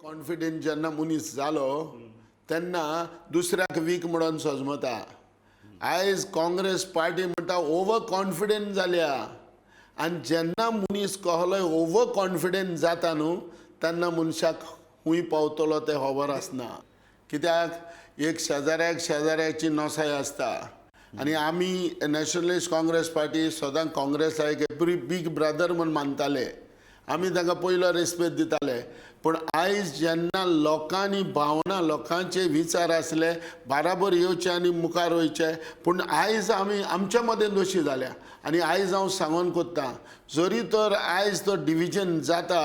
Confident जेन्ना मनीस जालो तेन्ना दुसऱ्याक वीक म्हणून सजमता. आयज काँग्रेस पार्टी म्हणटा ओवर कॉन्फिडंट जाल्या आनी जेन्ना मनीस कहलोय ओवर कॉन्फिडंट जाता न्हू, तेन्ना मनशाक खूंय पावतलो तें खबर आसना. कित्याक एक शेजाऱ्याक शेजाऱ्याची नसाय आसता आनी आमी नॅशनलिस्ट काँग्रेस पार्टी सदां काँग्रेसाक एक बीग ब्रदर म्हूण मानताले. आमी तांकां पयलो रेस्पेद दिताले. पूण आयज जेन्ना लोकांनी भावना, लोकांचे विचार आसले बाराबर येवचे आनी मुखार वयचे, पूण आयज आमी आमच्या मदें दोशी जाल्या. आनी आयज हांव सांगोन कोत्तां, जरी तर आयज तो डिविजन जाता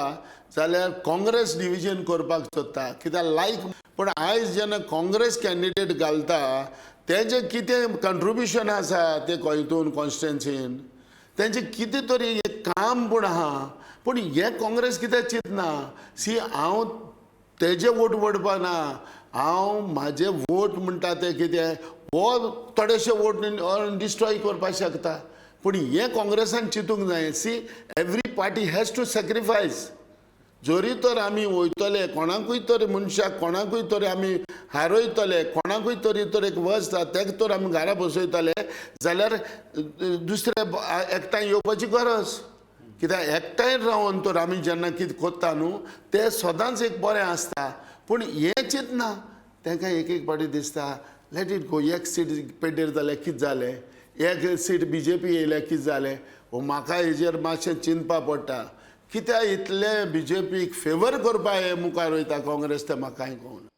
जाल्यार काँग्रेस डिविजन करपाक सोदता, कित्याक लायक. पूण आयज जेन्ना काँग्रेस कॅन्डिडेट घालता, तेजें कितें कंट्रिब्युशन आसा तें हितून कॉन्स्टिट्युएन्सीन तेंचें कितें तरी एक काम पूण आहा. पूण हें काँग्रेस कित्याक चिंतना? सी, हांव तेजे वोट पडपा ना. हांव म्हाजे वोट म्हणटा ते कितें, हो थोडेशे वोट डिस्ट्रॉय करपाक शकता. पूण हें काँग्रेसान चिंतूंक जाय. See, every party has to sacrifice. जरी तर आमी वयतले कोणाकूय तरी मनशाक, कोणाकूय तरी आमी हारयतले, कोणाकूय तरी तर एक वचता, तेका तर आमी घरा बसयतले जाल्यार दुसरे एकठांय येवपाची गरज कित्याक? एकठांय रावन तर आमी जेन्ना कितें कोत्ता न्हू, तें सदांच एक बरें आसता. पूण हें चिंतना तांकां एक एक फावटी दिसता, let it go. एक सीट पेड्डेर जाल्यार कितें जालें? एक सीट बीजेपी येयल्यार कितें जालें? हो म्हाका हेजेर मातशें चिंतपा पडटा, कित्याक इतलें बीजेपीक फेवर करपा हे मुखार वयता काँग्रेस, तें म्हाका कांय कळना.